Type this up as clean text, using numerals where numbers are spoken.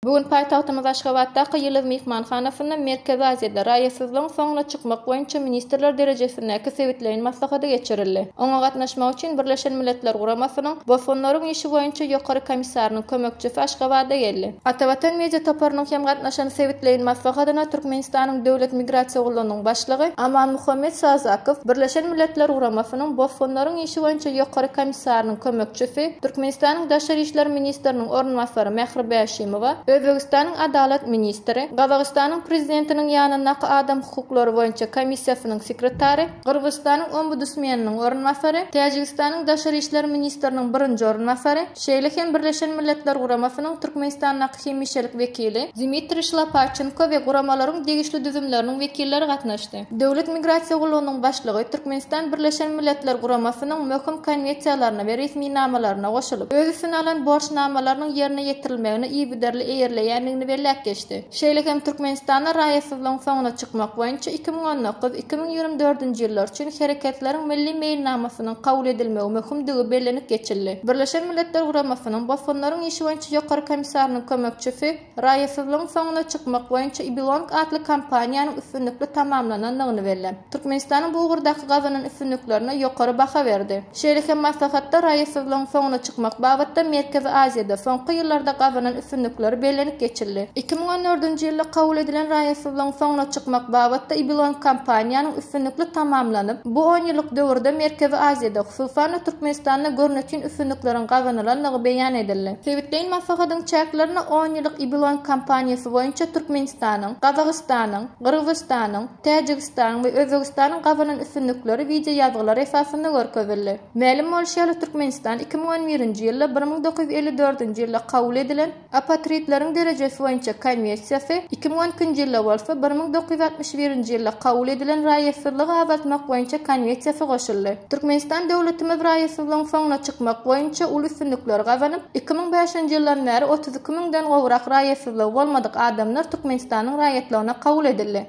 Bu gün paýtagtymyz Aşgabatdaky Ýyldyz myhmanhanasynda Merkezi Aziýada raýatsyzlygyň soňuna çykmak boýunça ministrler derejesindäki sebitleýin maslahaty geçirildi. Oňa gatnaşmak üçin Birleşen Milletler Guramasynyň Bosgunlaryň işi boýunça Ýokary komissarynyň kömekçisi Aşgabada geldi. Atavatan media toparynyň hem gatnaşan sebitleýin maslahatyna Türkmenistanyň Döwlet migrasiýa gullugynyň başlygy Amanmuhammet Sazakow, Birleşen Milletler Guramasynyň Bosgunlaryň işi boýunça Ýokary komissarynyň kömekçisi, Türkmenistanyň Daşary işler ministriniň orunbasary Mähri Bäşimowa, Özbegistanyň Adalat ministri, Gazagystanyň Prezidentiniň ýanyndaky Adam hukuklary boýunça komissiýasynyň sekretary, Gyrgyzystanyň Ombudusmeniniň orunbasary, Täjigistanyň Daşary işler ministriniň birinji orunbasary, şeýle hem Birleşen Milletler Guramasynyň Türkmenistandaky hemişelik wekili Dmitriý Şlapaçenko we guramalaryň degişli düzümleriniň wekilleri gatnaşdy. Döwlet migrasiýa gullugynyň başlygy Türkmenistan Birleşen Milletler Guramasynyň möhüm konwensiýalaryna we resminamalaryna goşulyp, öz üstüne alan borçnamalarynyň ýerine ýetirilmegine yzygiderli eýerleýändigini belläp geçdi. Şeýle hem Türkmenistanda raýatsyzlygyň soňuna çykmak boýunça 2019, 2024 ýyllar üçin Hereketleriň milli meýilnamasynyň kabul edilmegi möhümdigi bellenip geçildi. Birleşen Milletler Guramasynyň Bosgunlaryň işi boýunça Ýokary komissarynyň kömekçisi, Raýatsyzlygyň soňuna çykmak boýunça Ibilong atly kampaniýanyň üstünlikli tamamlanandygyny belläp, Türkmenistanyň bu ugurdaky gazanan üstünliklerine ýokary baha berdi. Şeýle hem maslahatda raýatsyzlygyň soňuna çykmak babatda Merkezi Aziýada soňky ýyllarda gazanan üstünlikleri bellenip geçildi. 2014-nji ýylda kabul edilen raýatsyzlygyň soňuna çykmak babatda Ibilong kampaniýanyň üstünlikli tamamlanyp, bu onýyllyk döwürde Merkezi Aziýada, hususan-da Türkmenistanda görnetin üstünlikleriň gazanylandygy beýan edildi. Sebitleýin maslahatyň çäklerinde on ýyllyk Ibilon kampaniýasy boýunça Türkmenistanyň, Gazagystanyň, Gyrgyzystanyň, Täjigistanyň we Özbegistanyň gazanan üstünlikleri wideoýazgylar esasynda görkezildi. Mälim bolşy ýaly, Türkmenistan 2011-nji ýylda 1954-nji ýylda kabul edilen Apatridleriň derejesi boýunça konwensiýasy, 2012-nji ýylda bolsa 1961-nji ýylda kabul edilen Raýatsyzlygy azaltmak boýunça konwensiýasy goşuldy. Türkmenistan döwletimiz raýatsyzlygyň soňuna çykmak boýunça uly üstünlikleri gazanyp, 2005-nji ýyldan bäri 32 müňden gowrak raýatsyzlygy bolmadyk adamlar Türkmenistanyň raýatlygyna kabul edildi.